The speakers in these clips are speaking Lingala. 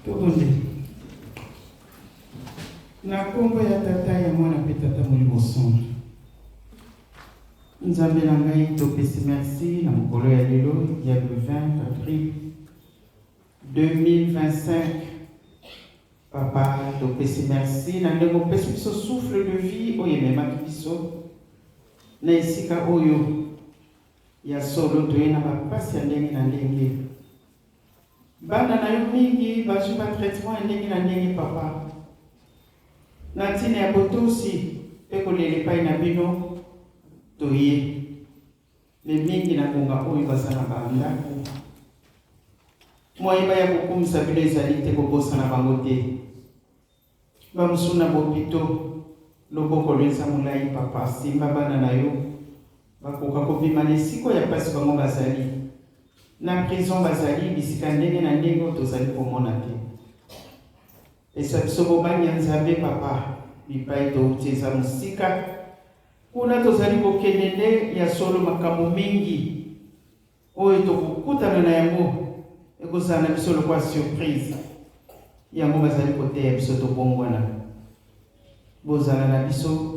Tobondela. Na nkombo ya Tata, ya Mwana mpe Tata Molimo Santu. Nzambe na ngai, topesi merci na mokolo ya lelo ya le 20 avril 2025. Papa, topesi merci na ndenge opesi biso souffle de vie oyo ememaki biso na esika oyo. Ya solo, toye na bapasi ya ndenge na ndenge. Bana na yo mingi bazwi ba traitement ya ndenge na ndenge papa. Na ntina ya botosi mpe kolela epai na bino, toye. Me mingi na ngonga oyo baza na ba ndako. Moyen baya kokumisa bino ezali te, kobosana bango te. Ba mosusu na bopito, loboko lo eza molayi papa, simba bana na yo bakoka kobima na esika oyo ya pasi bango bazali na prison, bazali bisika ndenge na ndenge oyo tozali komona te. Pesa biso bobangi ya Nzambe papa, bipai towuti eza mosika, kuna tozali kokende nde ya solo makambo mingi Oyo tokokutana na yango ekozala na biso lokola surprise. Yango bazali koteya biso tobongwana. Bozala na biso,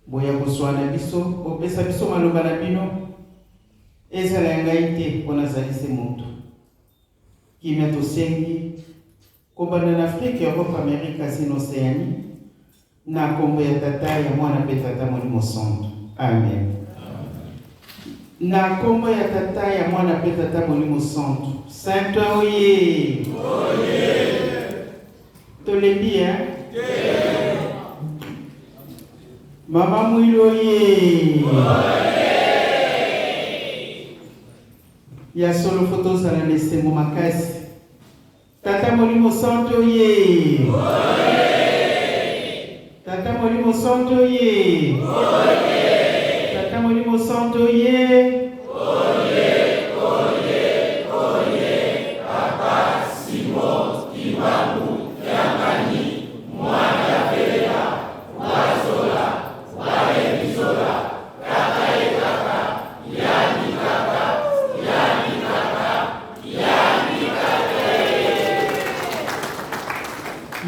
boya koswana biso, bopesa biso maloba na bino. Ezala ya ngai te, mpo nazali se moto. Kimia tosengi, kobanda na Afrique, Europe, Amerique, Asie na Oceanie, Na kombo ya Tata, ya Mwana mpe Tata Molimo Santu. Amen. Na kombo ya Tata, ya Mwana mpe Tata Molimo Santu. Saint oye. Oye. Tolembi hein? Te. Mama Mwilo oye. Oye. Ya solo fo tozala na esengo makasi. Tata Molimo Santu oye! Tata Molimo Santu oye! Tata Molimo Santu oye! Papa Simon Kimbangu Kiangani mwana ya Belela wazola wayebizola kaka ye kaka yandi kaka yandi kaka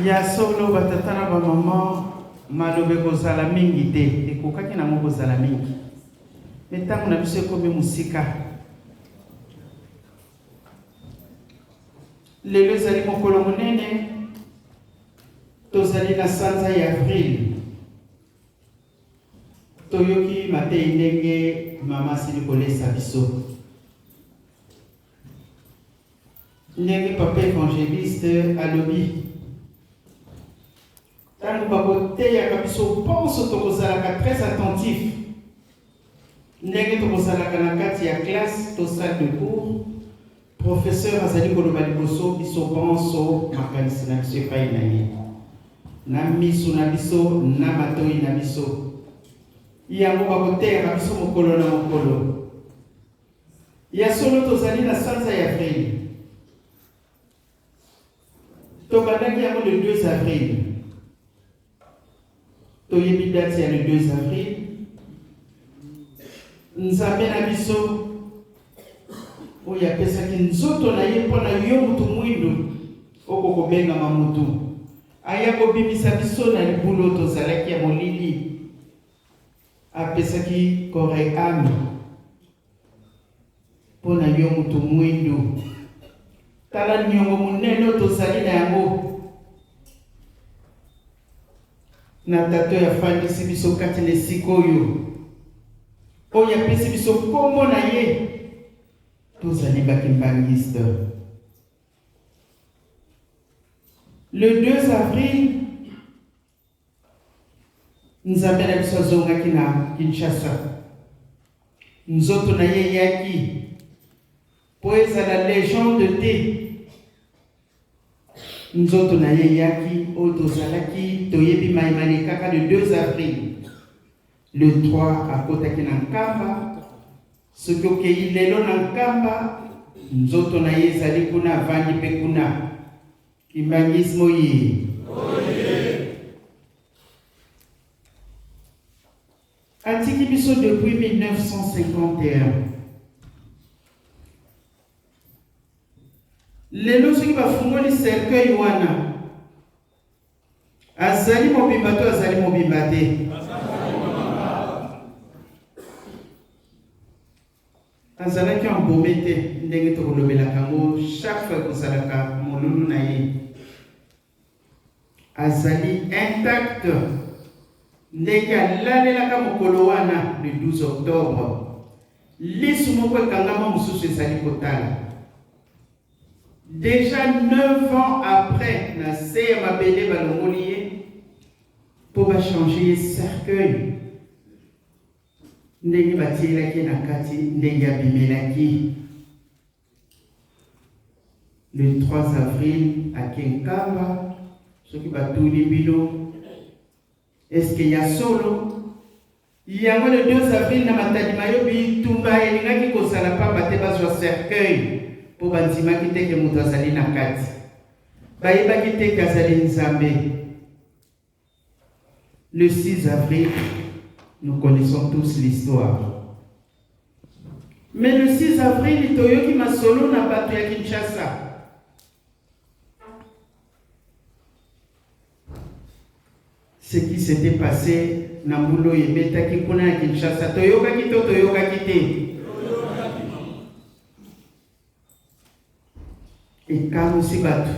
Ya solo ba tata na ba maman maloba ekozala mingi te, ekokaki nango kozala mingi me ntango na biso ekomi mosika. Lelo ezali mokolo monene, tozali na sanza ya avril. Toyoki mateyi ndenge mama asili kolesa biso, ndenge papa evangeliste alobi, ntango bakoteyaka biso bonso tokozalaka très attentif, ndenge tokozalaka na kati ya classe to salle de cours, professeur azali koloba liboso biso bonso makanisi na biso epai na ye, na miso na biso na matoi na biso. Yango bakoteyaka biso mokolo na mokolo. Ya solo tozali na sanza ya avril, tobandaki yango le 2 avril. Toyebi date ya le 2 avril. Nzambe na biso oyo apesaki nzoto na ye mpo na yo moto mwindo oko kobengama moto, aya kobimisa biso na libulu tozalaki ya molili, apesaki corps et ame mpo na yo moto mwindo. Tala niongo monene oyo tozali na yango na Tata oyo afandisi biso kati na esika oyo, oyo apesi biso nkombo na ye. Tozali bakimbangiste. Le 2 avril, Nzambe na biso azongaki na Kinshasa. Nzoto na ye eyaki mpo ezala legende te. Nzoto na ye eyaki oyo tozalaki toyebi mai malekaka le 2 avril. Le 3 akotaki na Nkamba. Soki okei lelo na Nkamba, nzoto na ye ezali kuna, avandi mpe kuna. Kimbanguisme oye! Atiki biso depuis 1951. Lelo soki bafungoli cercueil wana, azali mobimba to azali mobimba te? Azalaki embaume te, ndenge tokolobelaka yango chaque fois ekozalaka molulu na ye. Azali intact ndenge alalelaka mokolo wana le 12 octobre. Lisu moko ekangama, mosusu ezali kotala. Dejà 9 ans après, na se ya mabele balongoli ye mpo ba changer ye cercueil. Ndenge batiyelaki ye na kati, ndenge abimelaki. Le 3 avril ake Nkamba, soki batuni bino est-ce que ya solo yango le 2 avril na Matadi Mayo bitumba elingaki kozala pamba te bazwa cercueil mpo bandimaki te ke moto azali na kati, bayebaki te ke azali Nzambe. Le 6 avril, nous connaissons tous l'histoire. Mais le 6 avril, toyoki masolo na bato ya Kinshasa. Ce qui s'était passé na mbula oyo ebetaki kuna ya Kinshasa, toyokaki to toyokaki te? Ekamwisi bato.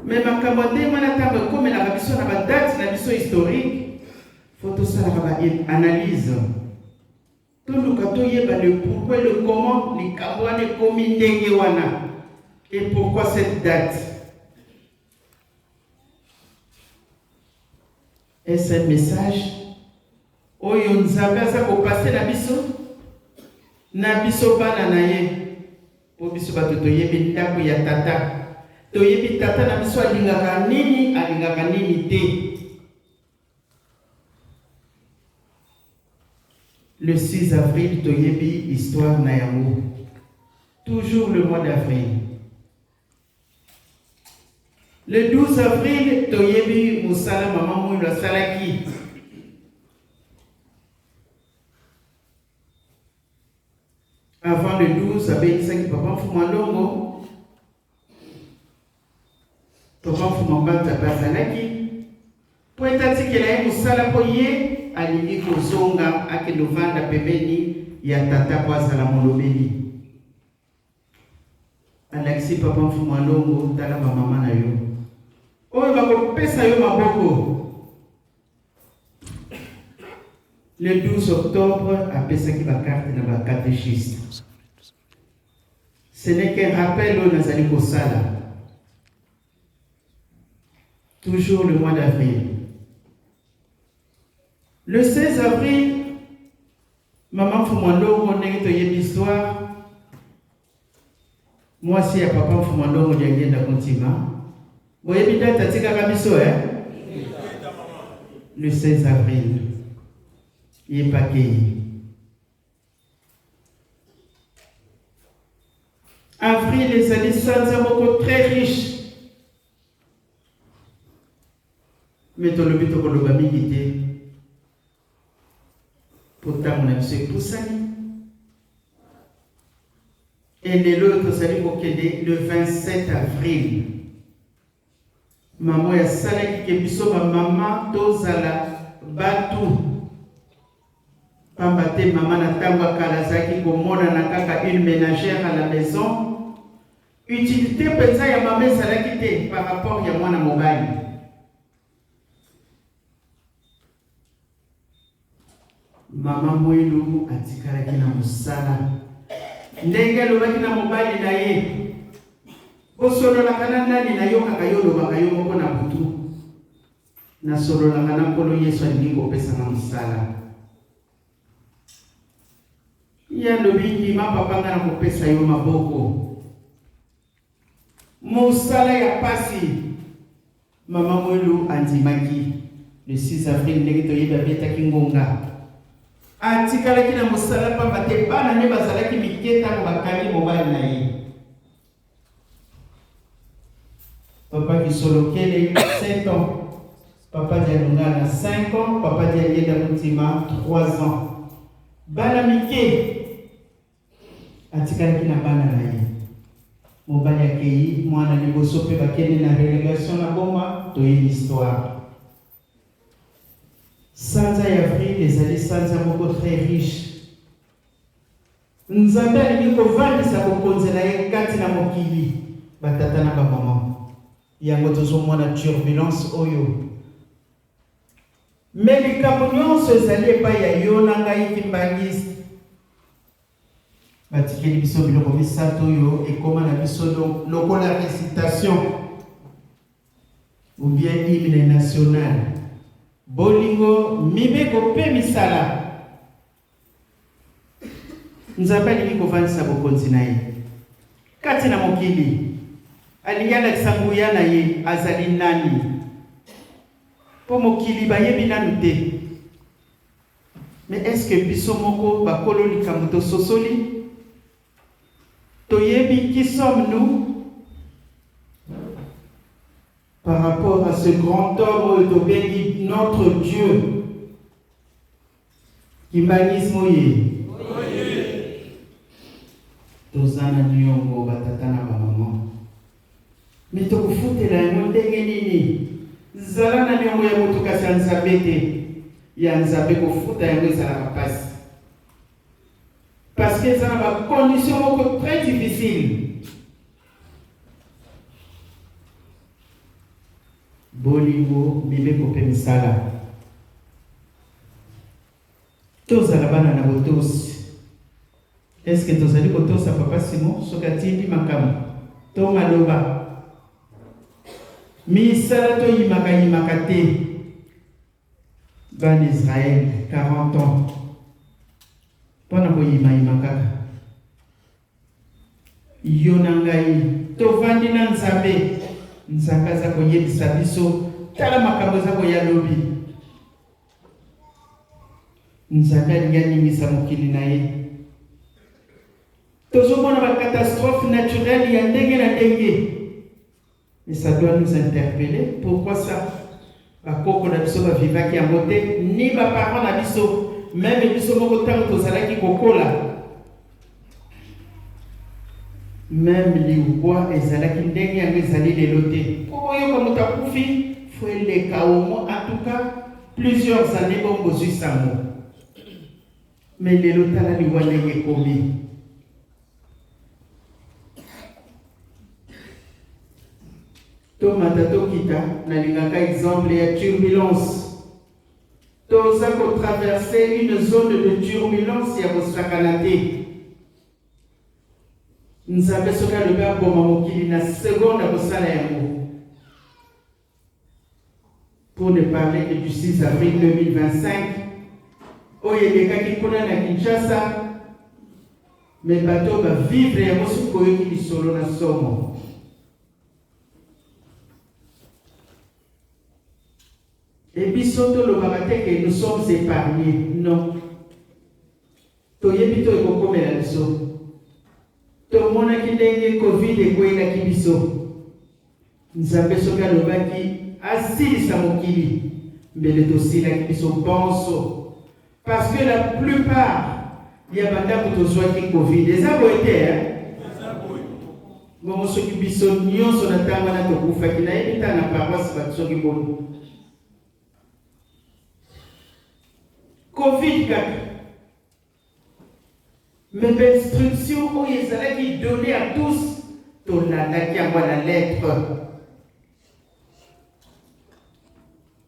Mais makambo ya ndenge wana ntango ekomelaka biso na ba date na biso historique, faut tosalaka ba analyse, toluka toyeba le pourquoi, le comment likambo wana ekomi ndenge wana et pourquoi cette date. Est-ce un message oyo Nzambe aza kopase na biso na biso bana na ye? Mpo biso bato toyebi ndako ya tata, toyebi tata na biso alingaka nini, alingaka nini te. Le 6 avril toyebi histoire na yango, toujours le mois d'avril. Le 12 avril toyebi mosala mama Mwilu asalaki. Avant le 12 abengisaki papa Mfuma Longo, papa Mfuma Mbanza mpe azalaki mpo ete atikela ye mosala mpo ye alingi kozonga akende ovanda pembeni ya tata mpo azala molobeli. Alakisi papa Mfumu Alongo, tala ba mama na yo oyo bakopesa yo maboko. Le 12 octobre apesaki ba carte na ba catéchistes. Ce n'est qu'un rappel oyo nazali kosala. Toujours le mois d'avril. Le 16 avril, Mama Mfumu Alongo, ndenge toyebi histoire, mwasi ya papa Mfumu Alongo Diangienda Kuntima, boyebi date atikaka biso eh? Le 16 avril, ye pakei. Avril ezali sanza moko très riche. Mais tolobi tokoloba mingi te mpo ntango na biso epusani. E lelo oyo tozali kokende le 27 avril, mama oyo asalaki ke biso bamama tozala batu pamba te. Mama na ntango ya kala azalaki komonana kaka une ménagère à la maison. Utilité mpenza ya mama ezalaki te par rapport ya mwana mobali. Mama Mwilu atikalaki na mosala ndenge alobaki na mobali na ye: bosololaka na nani? Nayokaka yo olobaka yo moko na butu. Nasololaka na Nkolo Yesu, alingi kopesanga mosala. Ye alobi: ndima papa, nga na kopesa yo maboko. Mosala ya pasi. Mama Mwilu andimaki. Le 6 avril, ndenge toyebi, abetaki ngonga, atikalaki na mosala pamba te bana nde bazalaki mike ntango bakangi mobali na ye. Papa Kisolokele 7 ans, papa Dialungana 5 ans, papa Diangienda Kuntima 3 ans, bana mike. Atikalaki na bana na ye. Mobali akei, mwana liboso mpe bakende na relegation na Boma, toyebi histoire. Sanza ya avril ezali sanza moko très riche. Nzambe alingi kovandisa bokonzi na ye kati na mokili, batata na bamama. Yango tozomona turbulence oyo. Me likambo nyonso ezali epai ya yo na ngai kimbangiste. Batikeli biso biloko misato oyo ekoma na biso lokola recitation ou bien hymne national. Bolingo, mibeko mpe misala. Nzambe alingi kovandisa bokonzi na ye kati na mokili. Alingi alakisa nguya na ye, azali nani, mpo mokili bayebi nanu te. Mais est-ce que biso moko bakolo likambo tososoli? Toyebi qui sommes-nous par rapport à ce grand homme oyo tobengi notre Dieu? Kimbanguisme oye! Toza na niongo ba tata na ba maman. Mais tokofutela yango ndenge nini? Zala na niongo ya moto kasi ya Nzambe te. Ya Nzambe kofuta yango ezalaka pasi. Parce que eza na ba conditions moko très difficile. Bolingo, mibeko mpe misala. Tozala bana na botosi. Est-ce que tozali kotosa Papa Simon soki atindi makambo to maloba? Misala toyimaka yimaka te. Bana Israël 40 ans mpo na koyimayima kaka. Yo na ngai tovandi na Nzambe. Nzambe aza koyebisa biso tala makambo eza koya lobi. Nzambe alingi aningisa mokili na ye. Tozomona ba catastrophe naturelle ya ndenge na ndenge. Mais ça doit nous interpeller. Pourquoi ça? Bakoko na biso bavivaki yango te, ni ba parents na biso, meme biso moko ntango tozalaki kokola. Meme liwa ezalaki ndenge yango ezali lelo te. Mpo boyoka moto akufi, fo eleka au moins en tout cas plusieurs années bongo bozwi sango. Mais lelo tala liwa ndenge ekomi. Tomata tokita, nalingaka exemple ya turbulence. Toza ko traverser une zone de turbulence ya kosakana te. Nzambe soki alobi aboma mokili na seconde akosala yango. Pour ne parler que du 6 avril 2025 oyo elekaki kuna na Kinshasa, mais bato ba vivre yango soki boyoki lisolo na somo. Et biso tolobaka te que nous sommes épargnés. Non. Toyebi to ekokomela biso. Tomonaki ndenge Covid ekweyelaki biso. Nzambe soki alobaki asilisa mokili mbele tosilaki biso banso parce que la plupart ya bandako tozwaki Covid. Eza boye te hein? Bongo soki biso nyonso na ntango wana tokufaki, nayebi ta na paroisse bato soki boni. Covid kaka. Mais ba instructions oyo ezalaki donner à tous, tolandaki yango à la lettre.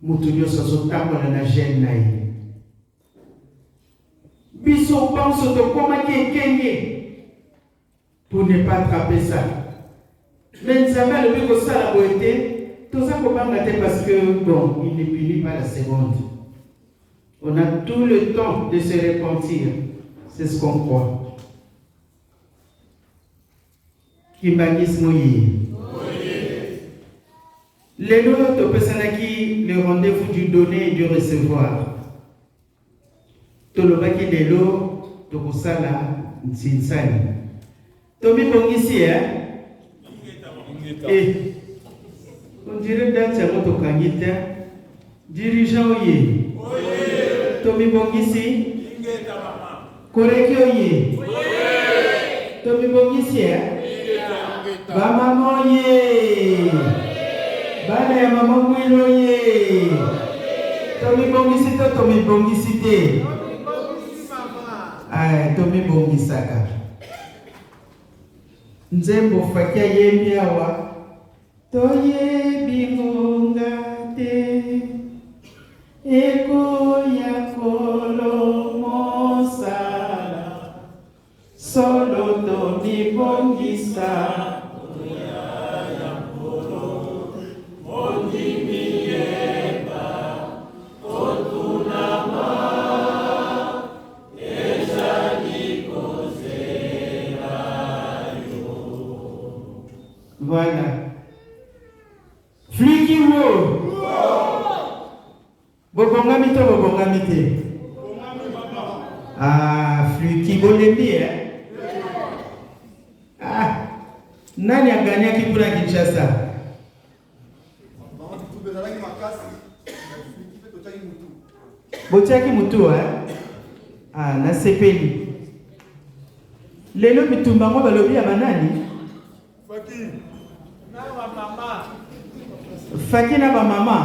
Moto nyonso azotambola na gene na ye. Biso banso tokomaki ekenge pour ne pas attraper ça. Mais Nzambe alobi kosala boye te, toza kobanga te parce que bon, il ne punit pas la seconde. On a tout le temps de se repentir. C'est ce qu'on croit. Kimbanguisme oye. Lelo topesanaki le rendez-vous du donner et du recevoir. Tolobaki lelo tokosala nsinsani. Tomibongisi eh? Eh. On dirait date yango tokangi te. Dirigeant oye. Tomibongisi. Koreki oye. Tomibongisi eh? Bamama oye! Bana ya mama Mwilo oye! Tomibongisi to tomibongisi te? Aya, tomibongisaka. Nzembo Faki ayembi awa, toyebi ngonga te ekoya kolo mosala solo tomibongisa. Voilà. Fliki wo. Bobongami to bobongami te? Ah, Fliki bolembi eh? Ah, nani aganyaki kuna Kinshasa? Botiaki mutu eh? Ah, nasepeli. Lelo bitumba yango balobi ya banani? Faki na ba mama.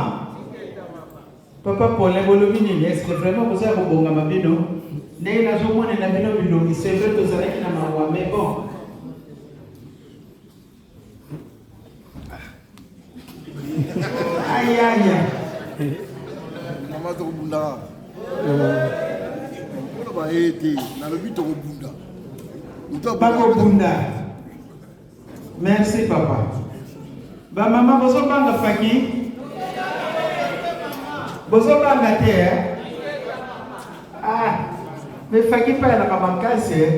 Papa Paulin bolobi nini? Est-ce que vraiment boza ya kobongama bino? Ndenge nazomonela bino bilongi, c'est vrai tozalaki na mawa mais bon. Ayaya. Mama tokobundaka. Mpona baye te, nalobi tokobunda. Bakobunda. Merci papa. Ba mama bozobanga Faki? Bozobanga te eh? Ah, mais Faki mpe alaka makasi eh?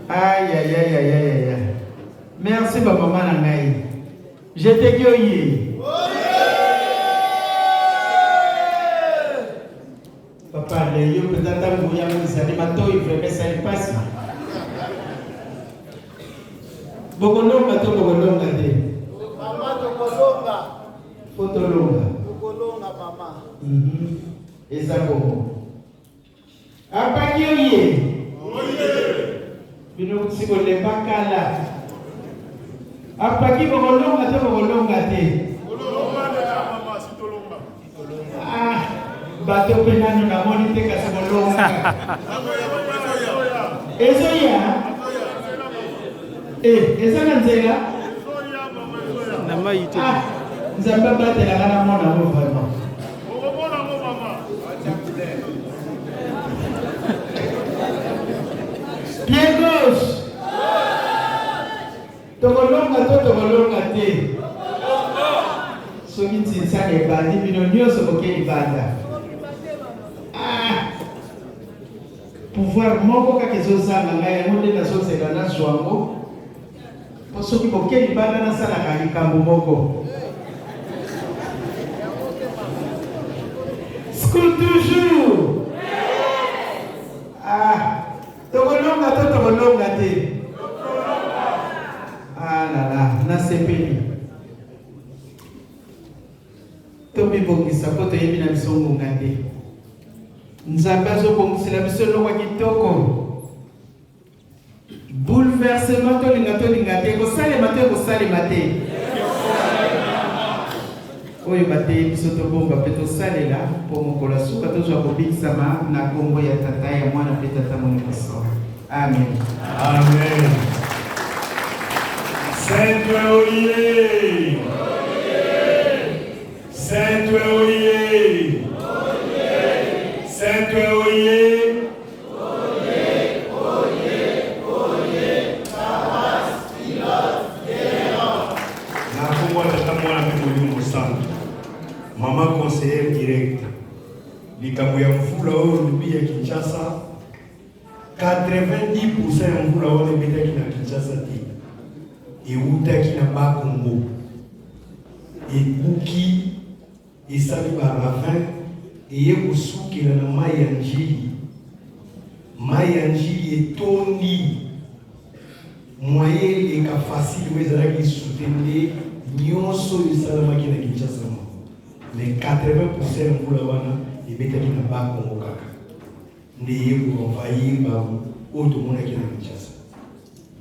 Aïe aïe aïe aïe aïe aïe. Merci ba mama na ngai. Je te dis oye. Papa Leyo mpenza ntango yango ezali matoi vraiment esali mpasi. Bokolonga to bokolonga te? Mama tokolonga. Fo tolonga. Tokolonga mama. Eza bongo. Apaki oye. Bino si bolemba kala. Apaki bokolonga to bokolonga te? Ah, bato mpe nano namoni te kasi bolonga. Ezoya. Eh, eza na nzela. Na mai te. Ah, Nzambe abatelaka na mona yango vraiment. Pied gauche. Tokolonga to tokolonga te? Soki nsinsana ebandi bino nyonso boke libanda. Ah! Pouvoir moko kaka ezozanga ngai yango nde nazozela nazwa yango mpo soki boke libanda nasalaka likambo moko. School toujours. Ah, tokolonga to tokolonga te? Ah là là, nasepeli. Tomibongisa mpo toyebi na biso ngonga te. Nzambe azobongisela biso eloko ya kitoko. Bouleversement tolinga tolinga te, ekosalema to ekosalema te? Oyo bateyi biso tobomba mpe tosalela mpo mokolo ya suka tozwa kobikisama na nkombo ya Tata, ya Mwana mpe Tata Molimo Santu. Amen. Amen. Saint oye! Saint oye! Saint oye! Na kombo ya Tata, Mwana mpe Molimo Mosantu. Mama conseillère direct, likambo ya mvula oyo olobi ya Kinshasa, 90% ya mvula wana ebetaki na Kinshasa te, ewutaki na Bakongo, ebuki, esali baravin, eye kosukela na mai ya Njili. Mai ya Njili etondi, moyen eleka facile oyo ezalaki lisusu te, nde nyonso oyo esalamaki na Kinshasa moko. Mais 80% ya mvula wana ebetaki na Bakongo kaka. Nde eye ko envahir ba oyo tomonaki na Kinshasa.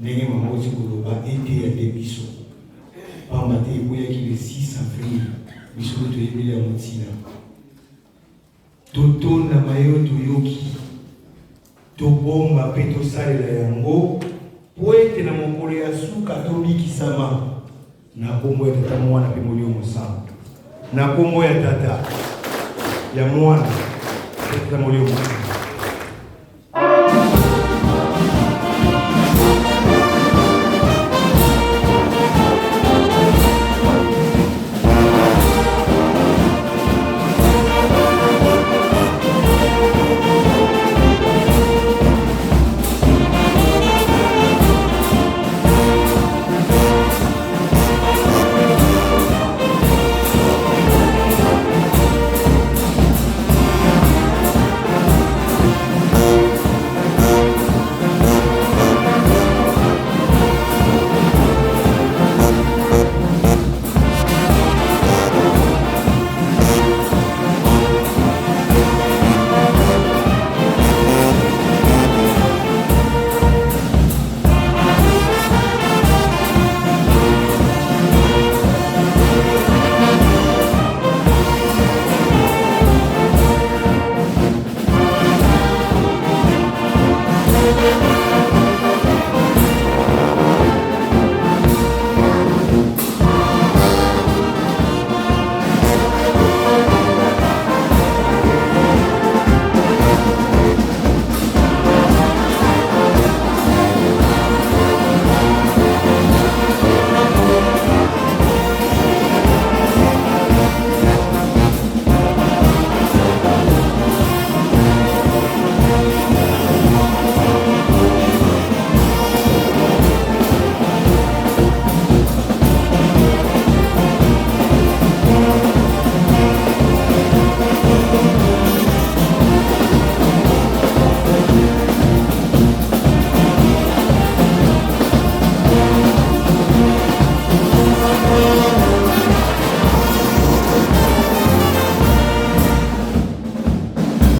Ndenge mama auti koloba, eteya nde biso. Pamba te ekweyaki le 6 avril, biso nde toyebeli yango ntina. Totonda maye oyo toyoki, tobomba mpe tosalela yango mpo ete na mokolo ya suka tobikisama. Na kombo ya Tata, Mwana mpe Molimo Mosantu. Na kombo ya Tata, ya Mwana mpe Tata Molimo Mosantu.